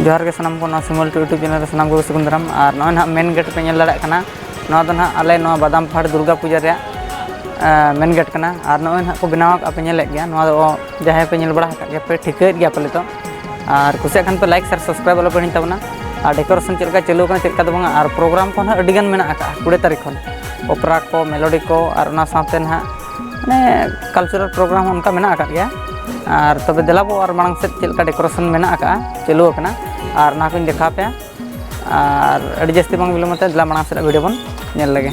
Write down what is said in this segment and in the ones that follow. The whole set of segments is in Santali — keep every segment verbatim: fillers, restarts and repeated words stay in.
ᱡᱚᱦᱟᱨ ᱜᱮ ᱥᱟᱱᱟᱢ ᱠᱚ, ᱱᱚᱣᱟ ᱥᱤᱢᱚᱞ ᱴᱩ YouTube ᱪᱮᱱᱮᱞ ᱨᱮ ᱥᱟᱱᱟᱢ ᱠᱚᱜᱮ ᱥᱟᱹᱜᱩᱱ ᱫᱟᱨᱟᱢ᱾ ᱟᱨ ᱱᱚᱜᱼᱚᱭ ᱱᱟᱦᱟᱜ ᱢᱮᱱ ᱜᱮᱴ ᱯᱮ ᱧᱮᱞ ᱫᱟᱲᱮᱭᱟᱜ ᱠᱟᱱᱟ, ᱱᱚᱣᱟ ᱫᱚ ᱱᱟᱦᱟᱜ ᱟᱞᱮ ᱱᱚᱣᱟ ᱵᱟᱫᱟᱢ ᱯᱟᱦᱟᱲ ᱫᱩᱨᱜᱟ ᱯᱩᱡᱟ ᱨᱮᱭᱟᱜ ᱢᱮᱱ ᱜᱮᱴ ᱠᱟᱱᱟ᱾ ᱟᱨ ᱱᱚᱜᱼᱚᱭ ᱱᱟᱦᱟᱜ ᱠᱚ ᱵᱮᱱᱟᱣ ᱟᱠᱟᱫ ᱯᱮ ᱧᱮᱞᱮᱫ ᱜᱮᱭᱟ, ᱱᱚᱣᱟ ᱫᱚ ᱡᱟᱦᱟᱸᱭ ᱯᱮ ᱧᱮᱞ ᱵᱟᱲᱟ ᱟᱠᱟᱫ ᱜᱮᱭᱟ ᱯᱮ, ᱴᱷᱤᱠᱟᱹᱭᱮᱫ ᱜᱮᱭᱟ ᱯᱮ ᱱᱤᱛᱚᱜ᱾ ᱟᱨ ᱠᱩᱥᱤᱭᱟᱜ ᱠᱷᱟᱱ ᱯᱮ ᱞᱟᱭᱤᱠ, ᱥᱮᱭᱟᱨ, ᱥᱟᱵᱥᱠᱨᱟᱭᱤᱵ ᱟᱞᱚ ᱯᱮ ᱦᱤᱲᱤᱧ ᱛᱟᱵᱚᱱᱟ᱾ ᱟᱨ ᱰᱮᱠᱳᱨᱮᱥᱚᱱ ᱪᱮᱫ ᱞᱮᱠᱟ ᱪᱟᱹᱞᱩ ᱟᱠᱟᱱᱟ, ᱪᱮᱫ ᱞᱮᱠᱟ ᱫᱚ ᱵᱟᱝᱟ, ᱟᱨ ᱯᱨᱳᱜᱨᱟᱢ ᱠᱚ ᱱᱟᱦᱟᱜ ᱟᱹᱰᱤ ᱜᱟᱱ ᱢᱮᱱᱟᱜ ᱟᱠᱟᱫᱼᱟ ᱠᱩᱲᱤ ᱛᱟᱹᱨᱤᱠᱷ ᱠᱷᱚᱱ, ᱚᱯᱮᱨᱟ ᱠᱚ, ᱢᱮᱞᱳᱰᱤ ᱠᱚ, ᱟᱨ ᱚᱱᱟ ᱥᱟᱶᱛᱮ ᱱᱟᱦᱟᱜ ᱢᱟᱱᱮ ᱠᱟᱞᱪᱟᱨᱟᱞ ᱯᱨᱳᱜᱨᱟᱢ ᱦᱚᱸ ᱚᱱᱠᱟ ᱢᱮᱱᱟᱜ ᱟᱠᱟᱫ ᱜᱮᱭᱟ᱾ ᱟᱨ ᱛᱚᱵᱮ ᱫᱮᱞᱟ ᱵᱚ ᱟᱨ ᱢᱟᱲᱟᱝ ᱥᱮᱫ ᱪᱮᱫ ᱞᱮᱠᱟ ᱰᱮᱠᱳᱨᱮᱥᱚᱱ ᱢᱮᱱᱟᱜ ᱟᱠᱟᱫᱼᱟ, ᱪᱟᱹᱞᱩ ᱟᱠᱟᱱᱟ, ᱟᱨ ᱚᱱᱟ ᱠᱚᱧ ᱫᱮᱠᱷᱟᱣ ᱯᱮᱭᱟ᱾ ᱟᱨ ᱟᱹᱰᱤ ᱡᱟᱹᱥᱛᱤ ᱵᱟᱝ ᱵᱤᱞᱚᱢ ᱠᱟᱛᱮ ᱫᱮᱞᱟ ᱢᱟᱲᱟᱝ ᱥᱮᱫᱟᱜ ᱵᱷᱤᱰᱤᱭᱳ ᱵᱚᱱ ᱧᱮᱞ ᱞᱮᱜᱮ᱾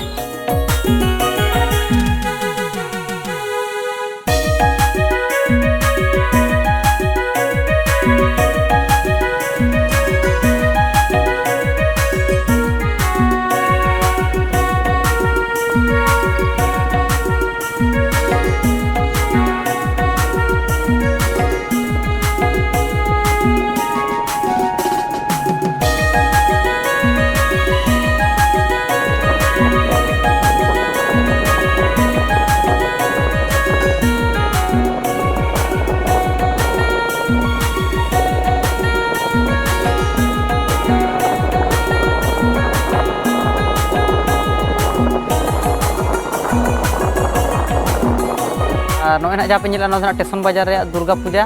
ᱟᱨ ᱱᱚᱜᱼᱚᱭ ᱱᱟᱦᱟᱜ ᱡᱟᱦᱟᱸ ᱯᱮ ᱧᱮᱞᱮᱫᱼᱟ, ᱱᱚᱣᱟ ᱫᱚ ᱱᱟᱦᱟᱜ ᱴᱮᱥᱚᱱ ᱵᱟᱡᱟᱨ ᱨᱮᱭᱟᱜ ᱫᱩᱨᱜᱟ ᱯᱩᱡᱟ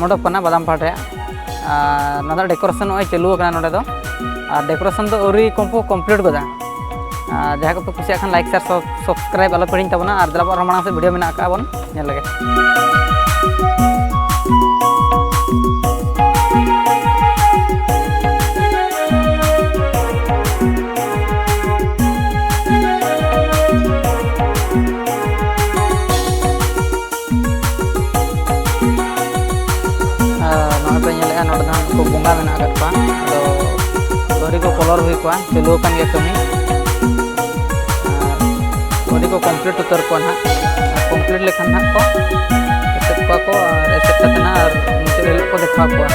ᱢᱚᱱᱰᱚᱯ ᱠᱟᱱᱟ ᱵᱟᱫᱟᱢ ᱯᱟᱦᱟᱲ ᱨᱮᱭᱟᱜ᱾ ᱟᱨ ᱱᱚᱣᱟ ᱫᱚ ᱰᱮᱠᱳᱨᱮᱥᱚᱱ ᱱᱚᱜᱼᱚᱭ ᱪᱟᱹᱞᱩ ᱟᱠᱟᱱᱟ ᱱᱚᱰᱮ ᱫᱚ᱾ ᱟᱨ ᱰᱮᱠᱳᱨᱮᱥᱚᱱ ᱫᱚ ᱟᱹᱣᱨᱤ ᱠᱚ ᱠᱚᱢᱯᱞᱤᱴ ᱜᱚᱫᱟ᱾ ᱟᱨ ᱡᱟᱦᱟᱸᱭ ᱠᱚᱯᱮ ᱠᱩᱥᱤᱭᱟᱜ ᱠᱷᱟᱱ ᱞᱟᱭᱤᱠ, ᱥᱮᱭᱟᱨ, ᱥᱟᱵ-, ᱥᱟᱵᱥᱠᱨᱟᱭᱤᱵ ᱟᱞᱚ ᱯᱮ ᱦᱤᱲᱤᱧ ᱛᱟᱵᱚᱱᱟ᱾ ᱟᱨ ᱫᱮᱞᱟ ᱵᱚ ᱟᱨᱦᱚᱸ ᱢᱟᱲᱟᱝ ᱥᱮᱫ ᱵᱷᱤᱰᱤᱭᱳ ᱢᱮᱱᱟᱜ ᱟᱠᱟᱫᱼᱟ, ᱵᱚᱱ ᱧᱮᱞ ᱞᱮᱜᱮ᱾ ᱟᱨ ᱱᱚᱜᱼᱚᱭ ᱯᱮ ᱧᱮᱞᱮᱫᱼᱟ, ᱱᱚᱰᱮ ᱫᱚ ᱦᱟᱸᱜ ᱠᱚ ᱵᱚᱸᱜᱟ ᱢᱮᱱᱟᱜ ᱟᱠᱟᱫ ᱠᱚᱣᱟ᱾ ᱟᱫᱚ ᱟᱹᱣᱨᱤ ᱠᱚ ᱠᱚᱞᱚᱨ ᱦᱩᱭ ᱠᱚᱣᱟ, ᱪᱟᱹᱞᱩ ᱟᱠᱟᱱ ᱜᱮᱭᱟ ᱠᱟᱹᱢᱤ᱾ ᱟᱨ ᱟᱹᱣᱨᱤ ᱠᱚ ᱠᱚᱢᱯᱞᱤᱴ ᱩᱛᱟᱹᱨ ᱠᱚᱣᱟ ᱱᱟᱦᱟᱜ᱾ ᱠᱚᱢᱯᱞᱤᱴ ᱞᱮᱠᱷᱟᱱ ᱱᱟᱦᱟᱜ ᱠᱚ ᱮᱥᱮᱫ ᱠᱚᱣᱟ ᱠᱚ, ᱟᱨ ᱮᱥᱮᱫ ᱠᱟᱛᱮ ᱱᱟᱦᱟᱜ ᱟᱨ ᱢᱩᱪᱟᱹᱫ ᱦᱤᱞᱳᱜ ᱠᱚ ᱫᱮᱠᱷᱟᱣ ᱠᱚᱣᱟ᱾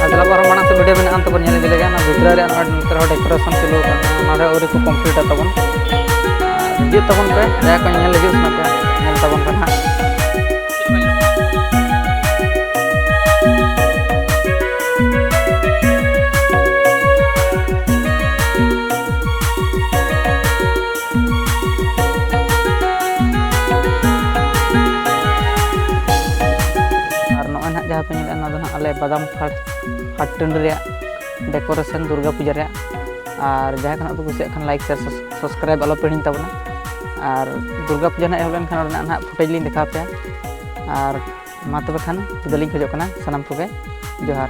ᱟᱨ ᱫᱮᱞᱟ ᱵᱚ ᱟᱨᱦᱚᱸ ᱢᱟᱲᱟᱝ ᱥᱮᱫ ᱵᱷᱤᱰᱤᱭᱳ ᱢᱮᱱᱟᱜᱼᱟ, ᱚᱱᱛᱮ ᱵᱚᱱ ᱧᱮᱞ ᱤᱫᱤ ᱞᱮᱜᱮ᱾ ᱚᱱᱟ ᱵᱷᱤᱛᱨᱤ ᱨᱮᱭᱟᱜ ᱱᱚᱜᱼᱚᱭ ᱱᱚᱛᱮ ᱨᱮᱦᱚᱸ ᱰᱮᱠᱳᱨᱮᱥᱚᱱ ᱪᱟᱹᱞᱩ ᱟᱠᱟᱱᱟ, ᱚᱱᱟ ᱨᱮ ᱟᱹᱣᱨᱤ ᱠᱚ ᱠᱚᱢᱯᱞᱤᱴᱟ ᱛᱟᱵᱚᱱ᱾ ᱦᱤᱡᱩᱜ ᱛᱟᱵᱚᱱ ᱯᱮ, ᱡᱟᱦᱟᱸᱭ ᱠᱚ ᱧᱮᱞ ᱦᱤᱡᱩᱜ ᱥᱟᱱᱟ ᱯᱮᱭᱟ, ᱧᱮᱞ ᱛᱟᱵᱚᱱ ᱯᱮ ᱱᱟᱦᱟᱜ᱾ ᱵᱟᱫᱟᱢ ᱯᱷᱟᱴ ᱯᱷᱟᱴ ᱴᱟᱺᱰᱤ ᱨᱮᱭᱟᱜ ᱰᱮᱠᱳᱨᱮᱥᱚᱱ ᱫᱩᱨᱜᱟ ᱯᱩᱡᱟ ᱨᱮᱭᱟᱜ᱾ ᱟᱨ ᱡᱟᱦᱟᱸᱭ ᱠᱚ ᱱᱟᱦᱟᱜ ᱯᱮ ᱠᱩᱥᱤᱭᱟᱜ ᱠᱷᱟᱱ ᱞᱟᱭᱤᱠ, ᱥᱮᱭᱟᱨ, ᱥᱟᱵᱥᱠᱨᱟᱭᱤᱵ ᱟᱞᱚ ᱯᱮ ᱦᱤᱲᱤᱧ ᱛᱟᱵᱚᱱᱟ᱾ ᱟᱨ ᱫᱩᱨᱜᱟ ᱯᱩᱡᱟ ᱱᱟᱦᱟᱜ ᱮᱦᱚᱵ ᱞᱮᱱᱠᱷᱟᱱ ᱚᱸᱰᱮᱱᱟᱜ ᱱᱟᱦᱟᱜ ᱯᱷᱩᱴᱮᱡᱽ ᱞᱤᱧ ᱫᱮᱠᱷᱟᱣ ᱯᱮᱭᱟ᱾ ᱟᱨ ᱢᱟ ᱛᱚᱵᱮ ᱠᱷᱟᱱ ᱡᱩᱫᱟᱹ ᱞᱤᱧ ᱠᱷᱚᱡᱚᱜ ᱠᱟᱱᱟ ᱥᱟᱱᱟᱢ ᱠᱚᱜᱮ᱾ ᱡᱚᱦᱟᱨ᱾